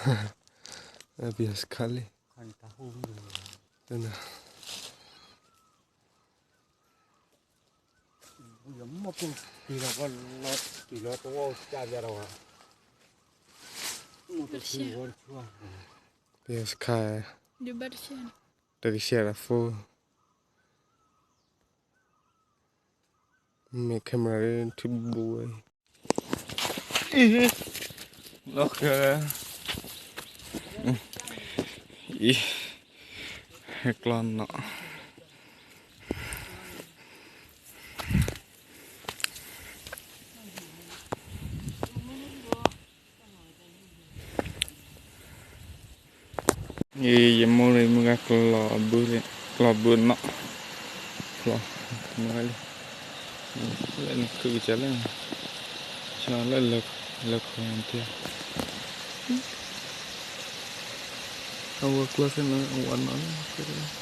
ပယီၤစခါလံ, တနၤ, ပယီၤစခါ, တကဆှဲဒၣ်ဖိ, မ့ၢ် camera ဒ်ထံဘိဝဲ, အံၤ, လီၤဃဲ, အံၤ, ဟဲကျီနီၤ. ယမိၢ်န့ၣ်မုၢ်ဂၤကျီဘု, ကျီဘုနီၤ, ကျီ, မုၢ်ဂၤလံ, လၢနခုကစၢ်လၢ, ဆီလၢလၢခီနထံ, အဝဲကျီခဲလၢာ် အဝဲနီၤလၢ